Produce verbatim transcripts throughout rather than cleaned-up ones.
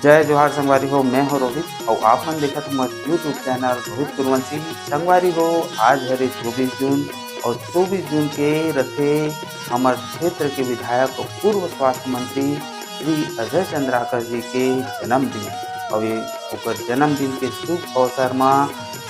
जय जोहार संगवारी हो, मैं हो रोहित अउ आप मन देखत हमर YouTube चैनल रोहित सूर्यवंशी। संगवारी हो, आज हरे चौबीस जून अउ चौबीस जून के रथे हमर क्षेत्र के विधायक अउ पूर्व स्वास्थ्य मंत्री श्री अजय चंद्राकर जी के जन्मदिन। अउ ये ओकर जन्मदिन के शुभ अवसर म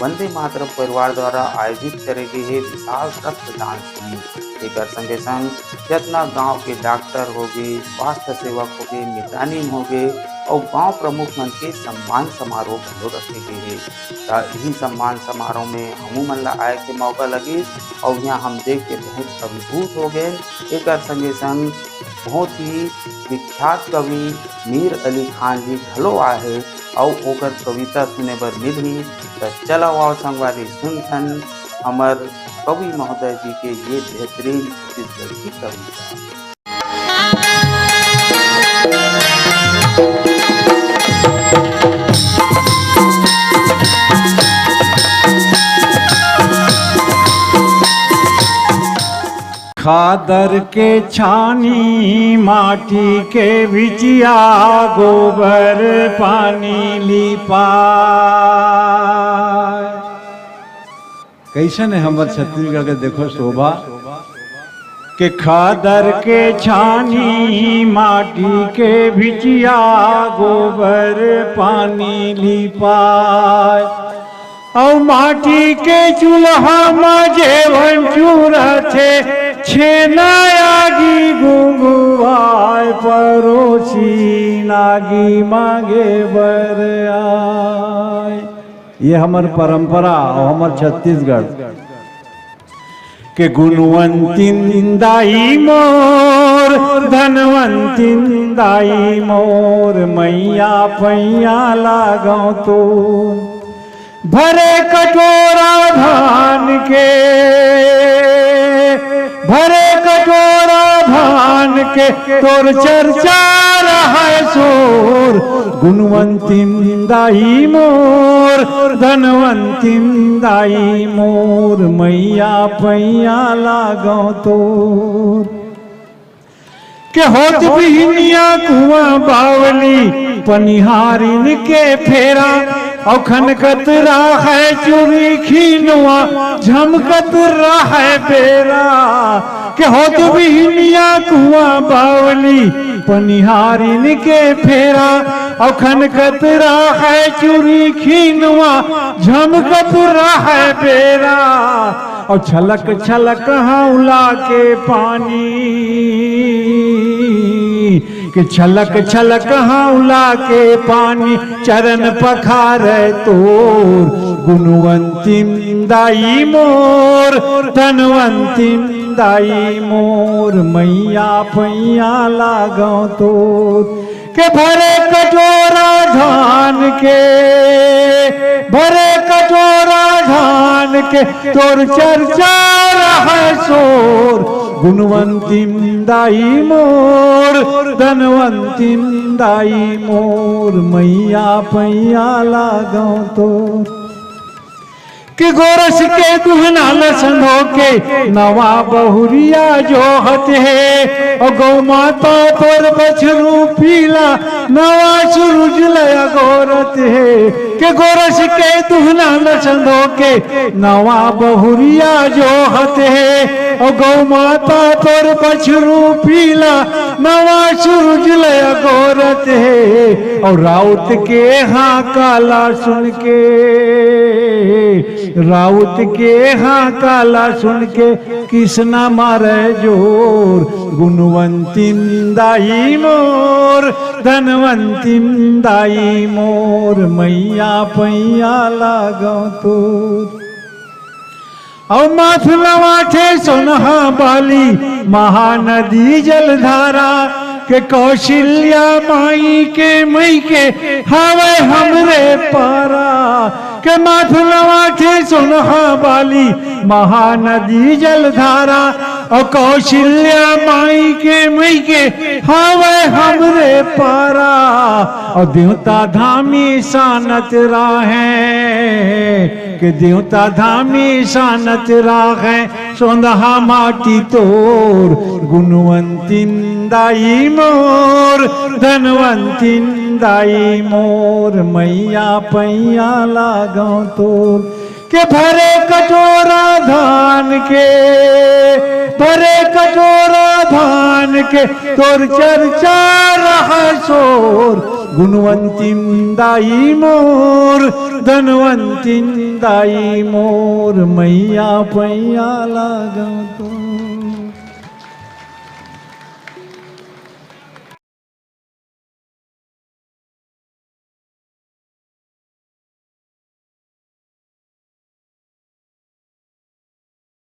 वंदे मातरम परिवार द्वारा आयोजित करे गे हे विशाल रक्तदान शिविर। एकर संगे संग जतना गांव के डॉक्टर होगे, स्वास्थ्य सेवक होगे, मितानिन होगे अउ गांव प्रमुख मन के सम्मान समारोह घलो रखे गे हे। त इही सम्मान समारोह में हमू मन ला आए के मौका लगिस अउ इहाँ हम देख के बहुत अभिभूत हो गेन। एकर संगे संग बहुत ही विख्यात कवि मीर अली खान जी घलो आए हे अउ ओकर कविता सुने बर मिलही। त चलो आओ संगवारी, सुनथन हमर कवि महोदय जी के ये बेहतरीन छत्तीसगढ़ी कविता। खादर के छानी माटी के बिचिया, गोबर पानी लिपाय। कइसन हे हमर छत्तीसगढ़ के देखो शोभा, के खादर के छानी माटी के बिचिया, गोबर पानी लिपाय। अउ माटी के चूल्हा म जेवन चूरथे, छेना आगी गुंगुवाय, परोसी नागी मांगे बर आय। ये हमर परंपरा अउ हमर छत्तीसगढ़ के गुणवंतिन दाई मोर, धनवंतिन दाई मोर, मैया पैया लागव तो। भरे कटोरा धान के, भरे कटोरा धान के, तोर चर्चा रहय शोर। गुणवंतिन दाई मोर, धनवंतिन दाई मोर, मैया पैया लागव तोर। के होत बिहनिया कुआं बावली, पनिहारिन के फेरा, अउ खनकत रहय चुरी खिनवा, झमकत रहय बेरा। के होत बिहनिया कुआं बावली, पनिहारिन के फेरा, अउ खनकत रहय चुरी खिनवा, झमकत रहय बेरा। अउ छलक छलक हौला के पानी, के छलक छलक हौला के पानी, चरण पखारय तोर। गुणवंतिन दाई मोर, धनवंतिन दाई मोर, मैया पैया लागव तोर। के भरे कटोरा धान के, भरे कटोरा धान के, तोर चर्चा रहय शोर। गुणवंतिन दाई मोर, धनवंतिन दाई मोर, मैया पैया लागव तोर। के गोरस के दुहना ल संधो के नवा बहुरिया जोहत हे, अउ गौ माता तोर बछरू पीला नवा सुरुज ल अगोरत हे। के गोरस के दुहना ल संधो के नवा बहुरिया जोहत हे, अउ गौ माता तोर बछरू पीला नवा सुरुज ल अगोरत हे। अउ राउत के हांका ला सुन के, राउत के हांका ला सुन के, किसना मारय जोर। गुणवंतिन दाई मोर, धनवंतिन दाई मोर, मैया पैया लागव तोर। अउ माथ नवाथे सोनहा बाली, महानदी जलधारा, के कौशल्या माई के मइके हावय हमरे पारा। के माथ नवाथे सोनहा बाली, महानदी जलधारा, अउ कौशल्या माई के मइके हावय हमरे पारा। अउ देवता धामी सानत राहे, के देवता धामी सानत राहे, सोंधहा माटी तोर। गुणवंतिन दाई मोर, धनवंतिन दाई मोर, मैया पैया लागव तोर। के भरे कटोरा धान के, भरे कटोरा धान के, तोर चर्चा रहा शोर। गुणवंतिन दाई मोर, धनवंतिन दाई मोर, मैया पैया लागव तोर।